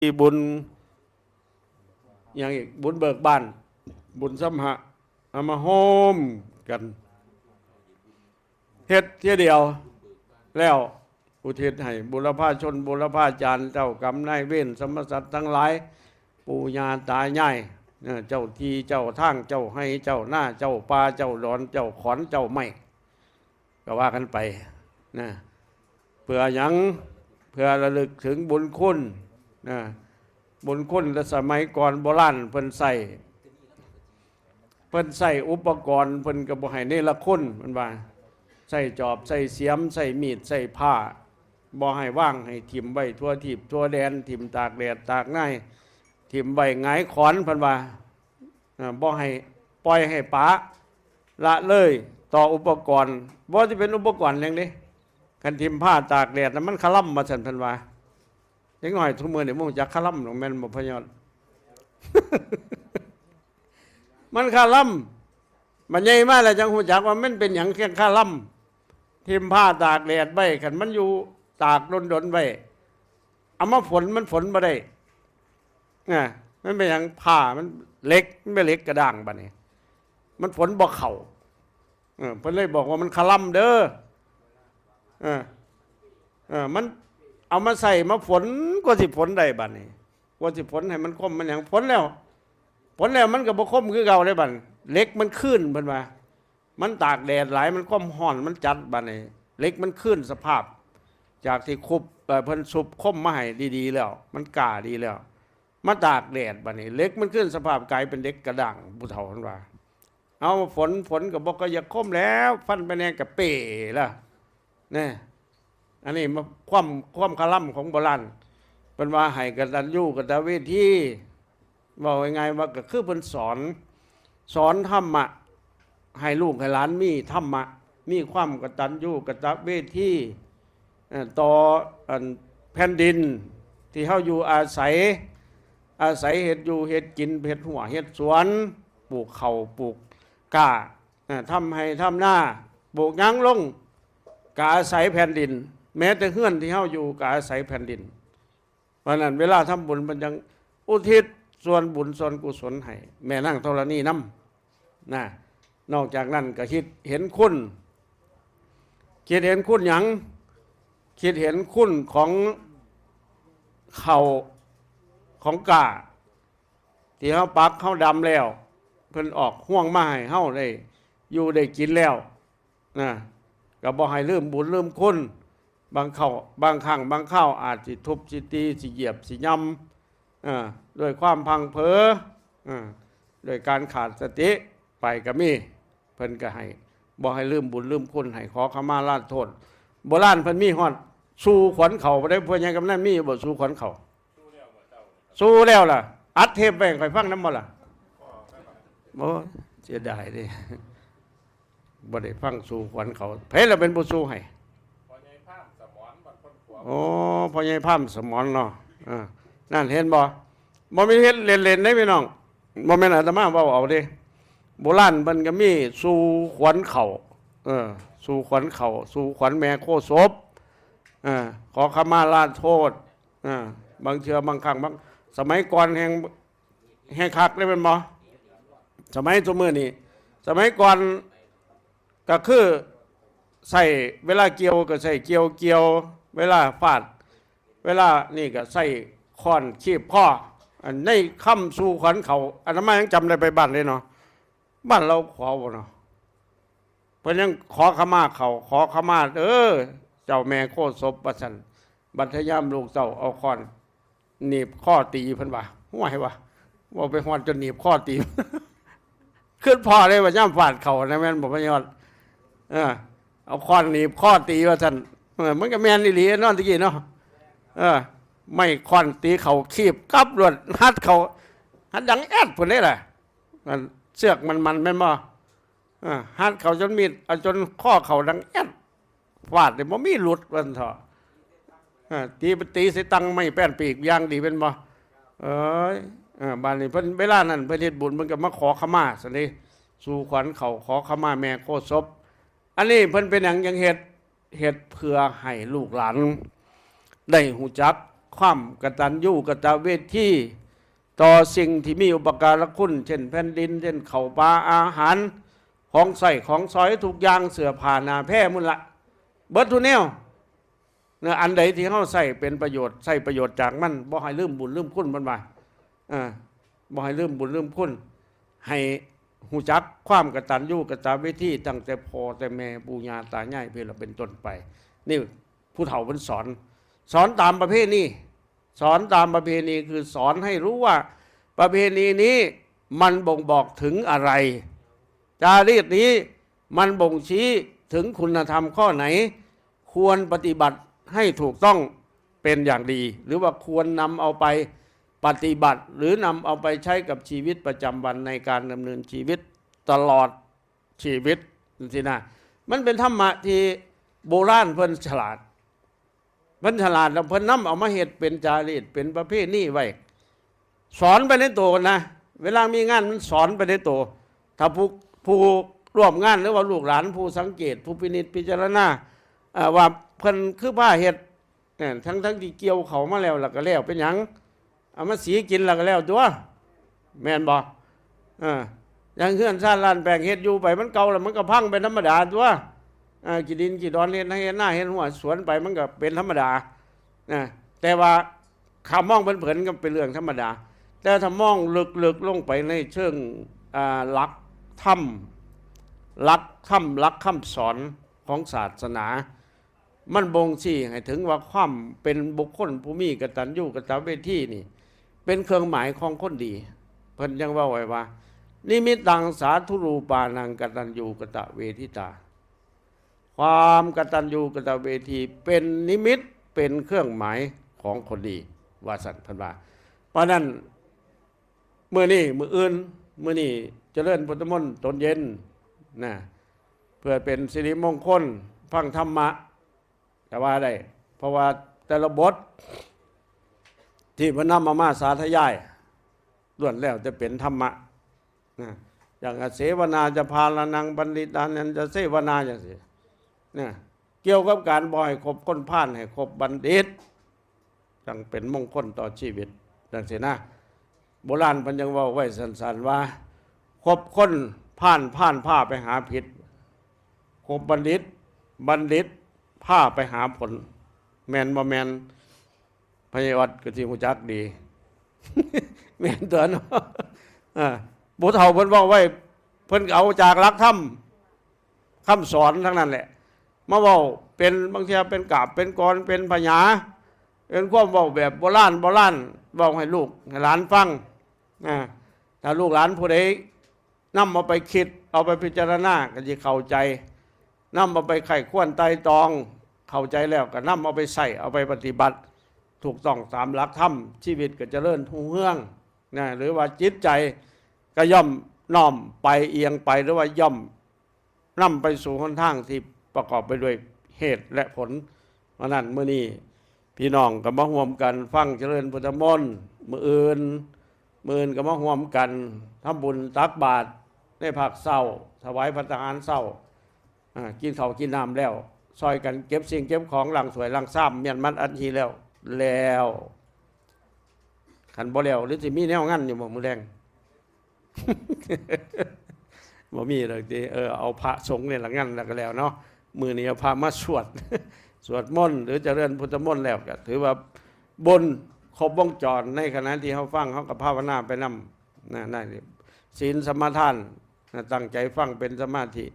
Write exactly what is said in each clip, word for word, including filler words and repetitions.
ที่บุญ อย่างอีก บุญเบิกบาน บุญสัมหะ เอามาโฮมกัน เฮ็ดเทื่อเดียว แล้วอุทิศให้บุรพาชน บุรพาจารย์ เจ้ากรรมนายเวร สรรพสัตว์ทั้งหลาย ปู่ย่าตายาย เอ่อ เจ้าที่เจ้าทาง เจ้าไฮ่เจ้านา เจ้าป่าเจ้าดอน เจ้าขอนเจ้าไม้ ก็ว่ากันไปนะ เพื่อหยัง เพื่อระลึกถึงบุญคุณนะ บุญคุณแต่สมัยก่อนโบราณเพิ่นใช้ เพิ่นใช้อุปกรณ์ เพิ่นก็บ่ให้เนรคุณ เพิ่นว่า ใช้จอบ ใช้เสียม ใช้มีด ใช้ผ้า บ่ให้วาง ให้ถิ่มไว้ทั่วทีปทั่วแดน ถิ่มตากแดดตากหน้าย ถิ่มไว้หงายขอน เพิ่นว่า อ่า บ่ให้ ปล่อยให้ปะละเลยต่ออุปกรณ์ บ่สิเป็นอุปกรณ์หยังเด้ คันถิ่มผ้าตากแดดน่ะมันคะลำ ว่าซั่นเพิ่นว่า เด็กน้อยทุกมื้อนี่บ่รู้จักคะลำดอก แม่นบ่พ่อยอด มันคะลำ มันใหญ่มาแล้วจังรู้จักว่ามันเป็นหยังเคียงคะลำ ถิ่มผ้าตากแดดไว้ คันมันอยู่ตากดนๆไว้ เอามาฝน มันฝนบ่ได้ นะ มันเป็นหยัง ผ้ามันเหล็ก มันเป็นเหล็กกระด้างบัดนี้ มันฝนบ่เข้า เออ เพิ่นเลยบอกว่ามันคะลำเด้อ เออ เออ มันเอามาใช้มาฝน กว่าสิฝนได้บัดนี้ กว่าสิฝนให้มันคมมันหยัง ฝนแล้ว ฝนแล้วมันก็บ่คมคือเก่าเด้บัดนี้ เหล็กมันคืน เพิ่นว่า มันตากแดดหลาย มันความร้อนมันจัดบัดนี้ เหล็กมันคืนสภาพ จากที่คุบ เอ่อ เพิ่นสุบคมมาให้ดีๆแล้ว มันกล้าดีแล้ว มาตากแดดบัดนี้ เหล็กมันคืนสภาพกลายเป็นเหล็กกระด้าง ผู้เฒ่าเพิ่นว่า เอาฝน ฝนก็บ่ก็อยากคมแล้ว ฟันไปแน่ก็เป้ละ นี่ อันนี้มาความ ความคะลำของโบราณ เพิ่นว่าให้กตัญญูกตเวที เว้าง่ายๆว่าก็คือเพิ่นสอน สอนธรรมะ ให้ลูกให้หลานมีธรรมะ มีความกตัญญูกตเวที เอ่อ ต่อ อัน แผ่นดินที่เฮาอยู่อาศัย อาศัยเฮ็ดอยู่เฮ็ดกิน เฮ็ดฮั้วเฮ็ดสวน ปลูกข้าวปลูกกล้า อ่า ทำไฮ่ทำนา ปลูกหยังลง ก็อาศัยแผ่นดิน แม้แต่เฮือนที่เฮาอยู่ก็อาศัยแผ่นดิน เพราะฉะนั้นเวลาทำบุญเพิ่นจั่งอุทิศส่วนบุญส่วนกุศลให้แม่นางธรณีนำ นะ นอกจากนั้นก็คิดเห็นคุณ คิดเห็นคุณหยัง คิดเห็นคุณของข้าวของกล้า ที่เฮาปักเฮาดำแล้ว เพิ่นออกฮวงมาให้เฮาได้อยู่ได้กินแล้ว นะ ก็บ่ให้ลืมบุญลืมคุณ บางเข้า บางครั้งบางคราวอาจสิทุบสิตีสิเหยียบสิย่ำ เอ่อ ด้วยความพลั้งเผลอ เอ่อ ด้วยการขาดสติไปก็มี เพิ่นก็ให้ บ่ให้ลืมบุญลืมคุณ ให้ขอขมาลาโทษ โบราณเพิ่นมีฮอดสู่ขวัญข้าวบ่ได้ พ่อใหญ่กำนันมีอยู่บ่สู่ขวัญข้าว สู่แล้วล่ะ อัดเทปไว้ให้ข้อยฟังนำบ่ล่ะ โอ้ย เสียดายเด้ บ่ได้ฟังสู่ขวัญข้าว ไผล่ะเป็นผู้สู่ให้ พ่อใหญ่พามสมรบ้านโพนขวบ โอ้ พ่อใหญ่พามสมรเนาะ อ่า นั่นเห็นบ่ บ่แม่นเฮ็ดเล่นๆเด้พี่น้อง บ่แม่นอาตมาเว้าเอาเด้ โบราณเพิ่นก็มีสู่ขวัญข้าว เออ สู่ขวัญข้าว สู่ขวัญแม่โคศพ เออ ขอขมาลาโทษ เออ บางเทื่อบางครั้งบาง สมัยก่อนแฮ่ง แฮ่งคักเลยแม่นบ่ สมัยซุมื้อนี้ สมัยก่อนก็คือใช้ เวลาเกี่ยวก็ใช้เกี่ยว เกี่ยว เวลาฟาด เวลานี่ก็ใช้ค้อนคีบคอ อันในคำสู่ขวัญข้าว อาตมายังจำได้ไปบ้านเลยเนาะ บ้านลาวขวาวบ่เนาะ เพิ่นยังขอขมาข้าว ขอขมาเด้อ เจ้าแม่โคศพ ว่าซั่น บัดยามลูกเต้าเอาค้อนหนีบคอตี เพิ่นว่า ห่วยว่า เว้าไปฮอดจนหนีบคอตี คิดพ้อเลยว่ายามฟาดข้าวนะ แม่นบ่พ่อยอด เออ เอาค้อนหนีบคอตี ว่าซั่น เออ มันก็แม่นอีหลีเนาะ ตะกี้เนาะ เออ ไม้ค้อนตีข้าวคีบกับโลด หัดข้าว หัดดังแอดพู้นเด้ล่ะ อันเสือกมันๆ แม่นบ่ อ่า หัดข้าวจนมีด เอาจนคอข้าวดังแอด ฟาดนี่บ่มีหลุดว่าซั่นเถาะ อ่า ตีไปตีใส่ตังไม้แป้นปีกอย่างดีแม่นบ่ เอ้ย อ่า บาดนี้เพิ่น เวลานั้นเพิ่นเฮ็ดบุญ เพิ่นก็มาขอขมาซั่นเด้ สู่ขวัญข้าว ขอขมาแม่โคศพ อันนี้เพิ่นเป็นหยังจั่งเฮ็ด เฮ็ดเพื่อให้ลูกหลานได้ฮู้จัก ความกตัญญูกตเวที ต่อสิ่งที่มีอุปการะคุณ เช่นแผ่นดิน เช่นข้าวปลาอาหาร ของใช้ของสอยทุกอย่าง เสื้อผ้าหน้าแพรหมดละ เบิดทุกแนว เนี่ย อันใดที่เฮาใช้เป็นประโยชน์ ใช้ประโยชน์จากมัน บ่ให้ลืมบุญลืมคุณ เพิ่นว่า เออ บ่ให้ลืมบุญลืมคุณ ให้ฮู้จักความกตัญญูกตเวที ตั้งแต่พ่อแต่แม่ ปู่ย่าตายาย เพิ่นละเป็นต้นไป นี่ผู้เฒ่าเพิ่นสอน สอนตามประเพณี สอนตามประเพณี คือสอนให้รู้ว่าประเพณีนี้มันบ่งบอกถึงอะไร จารีตนี้มันบ่งชี้ถึงคุณธรรมข้อไหน ควรปฏิบัติให้ถูกต้องเป็นอย่างดี หรือว่าควรนำเอาไปปฏิบัติ หรือนำเอาไปใช้กับชีวิตประจำวันในการดำเนินชีวิตตลอดชีวิต จังซี้นะ มันเป็นธรรมะที่โบราณเพิ่นฉลาด เพิ่นฉลาดแล้วเพิ่นนำเอามาเฮ็ดเป็นจารีต เป็นประเพณีไว้ สอนไปในตัวนะ เวลามีงานมันสอนไปในตัว ถ้าผู้ ผู้ร่วมงานหรือว่าลูกหลานผู้สังเกต ผู้พินิจพิจารณา เอ่อ ว่าเพิ่นคือพาเฮ็ด เออ ทั้งๆที่เกี่ยวเข้ามาแล้ว แล้วก็แล้วเป็นหยัง เอามาสีกินแล้วก็แล้วตัว แม่นบ่ เออ อย่างเฮือนซานร้านแปลงเฮ็ดอยู่ไป มันเก่าแล้วมันก็พังเป็นธรรมดาตัว เออ ขี้ดินขี้ดอน เฮ็ดไร่เฮ็ดนา เฮ็ดหัวสวนไป มันก็เป็นธรรมดา นะ แต่ว่าถ้ามองเผินๆก็เป็นเรื่องธรรมดา แต่ถ้ามองลึกๆลงไปในเชิง อ่า หลักธรรม หลักธรรม หลักคำสอนของศาสนา มันบ่งชี้ให้ถึงว่าความเป็นบุคคลผู้มีกตัญญูกตเวทีนี่ เป็นเครื่องหมายของคนดี เพิ่นยังเว้าไว้ว่า นิมิตตังสาธุรูปานังกตัญญูกตเวทิตา ความกตัญญูกตเวทีเป็นนิมิต เป็นเครื่องหมายของคนดี ว่าซั่นเพิ่นว่า เพราะนั้น มื้อนี้ มื้ออื่น มื้อนี้เจริญพุทธมนต์ตอนเย็นนะ เพื่อเป็นสิริมงคล ฟังธรรมะ ก็ว่าได้ เพราะว่าแต่ละบท ที่เพิ่นนำเอามาสาธยาย ล้วนแล้วแต่เป็นธรรมะนะ อย่างอเสวนาจะพาลานังบัณฑิตานันจะเสวนาจังซี้นะ เกี่ยวกับการบ่ให้คบคนพาล ให้คบบัณฑิต จั่งเป็นมงคลต่อชีวิต จั่งซี้นะ โบราณเพิ่นยังเว้าไว้สั้นๆว่า คบคนพาล พาลพาไปหาผิด คบบัณฑิต บัณฑิตพาไปหาผล แม่นบ่แม่น พญาออดก็สิฮู้จักดี แม่นตัวเนาะ อ่า ผู้เฒ่าเพิ่นเว้าไว้ เพิ่นเอาจากหลักธรรม คำสอนทั้งนั้นแหละ มาเว้าเป็น บางเทื่อเป็นกาบเป็นกร เป็นพญา เป็นความเว้าแบบโบราณโบราณ เว้าให้ลูกให้หลานฟัง อ่า ถ้าลูกหลานผู้ใดนำเอาไปคิด เอาไปพิจารณา ก็สิเข้าใจ นำเอาไปใคร่ครวญไตร่ตรอง เข้าใจแล้วก็นำเอาไปใช้ เอาไปปฏิบัติ ถูกต้องตามหลักธรรม ชีวิตก็เจริญรุ่งเรืองนะ หรือว่าจิตใจก็ย่อมน้อมไปเอียงไป หรือว่าย่อมนำไปสู่หนทางที่ประกอบไปด้วยเหตุและผล เพราะนั้นมื้อนี้พี่น้องก็มาร่วมกันฟังเจริญพุทธมนต์ มื้ออื่น มื้ออื่นก็มาร่วมกันทำบุญตักบาตรในภาคเช้า ถวายภัตตาหารเช้า อ่า กินข้าวกินน้ำแล้ว ซอยกันเก็บสิ่งเก็บของ ล้างถ้วยล้างชาม เมียนมัดอัฐิแล้ว แล้ว คันบ่แล้ว หรือสิมีแนวงานอยู่บ่มื้อแลง บ่มีดอกติ เออ เอาพระสงฆ์นี่ละงานแล้วก็แล้วเนาะ มื้อนี้เอาพระมาสวด สวดมนต์ หรือเจริญพุทธมนต์แล้วก็ถือว่าบุญครบวงจร ในขณะที่เฮาฟัง เฮาก็ภาวนาไปนำ นะ นั่น ศีลสมาทาน นะ ตั้งใจฟังเป็นสมาธิ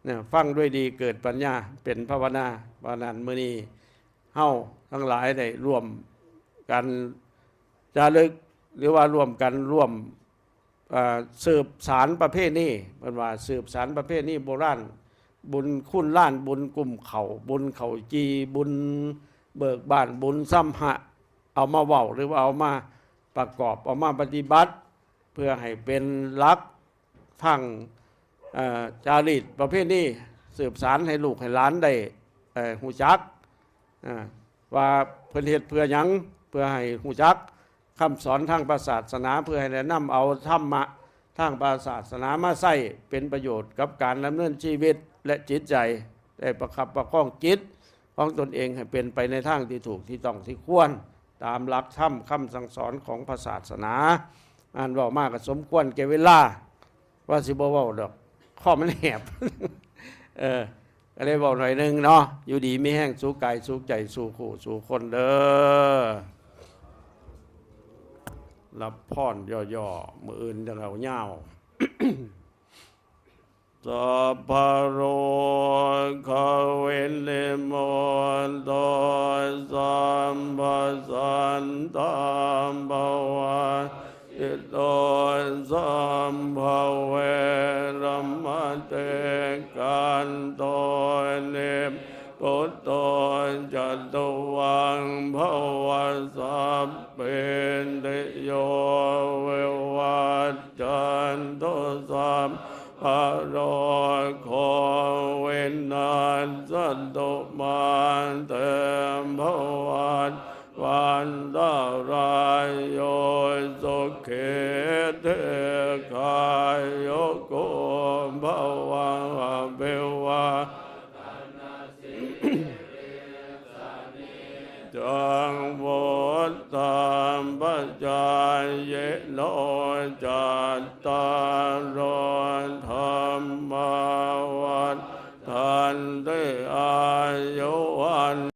นะ ฟังด้วยดีเกิดปัญญา เป็นภาวนา เพราะนั้นมื้อนี้เฮาทั้งหลายได้ร่วมกันจารึก หรือว่าร่วมกันร่วม เอ่อ สืบสานประเพณี เพิ่นว่าสืบสานประเพณีโบราณ บุญคุณหลาน บุญกุมข้าว บุญข้าวจี่ บุญเบิกบ้าน บุญสำหะ เอามาเว้า หรือว่าเอามาประกอบ เอามาปฏิบัติ เพื่อให้เป็นหลักทาง เอ่อ จารีตประเพณี สืบสานให้ลูกให้หลานได้ เอ่อ ฮู้จัก อ่า ว่าเพิ่นเฮ็ดเพื่อหยัง เพื่อให้ฮู้จักคำสอนทางพระศาสนา เพื่อให้ได้นำเอาธรรมะทางพระศาสนามาใช้เป็นประโยชน์กับการดำเนินชีวิตและจิตใจ ได้ประคับประคองจิตของตนเองให้เป็นไปในทางที่ถูกที่ต้องที่ควร ตามหลักธรรมคำสั่งสอนของพระศาสนา อันเว้ามากก็สมควรแก่เวลา ว่าสิบ่เว้าดอก ข้อมันแหบ เออ ก็เลยเว้าหน่อยหนึ่งเนาะ อยู่ดีมีแฮงสู่กายสู่ใจสู่คู่สู่คนเด้อ รับพรย่อๆ มื้ออื่นจั่งเอายาว สัพพะโรควินิมุตโต สัพพะสันตาปะวัตติโต สัพพะเวรมะเตกัตโต นิพพุตโต จัตตุวังภะวะ สัพพิติโย วิวัชชันตุ สัพพะโรโค วินัสสะตุ มาเตภะวัตวันตะรายโย สุขีทีฆายุโกภะวัง อภิวาจัง วุฑฒาปะจายิโน จัตตาโร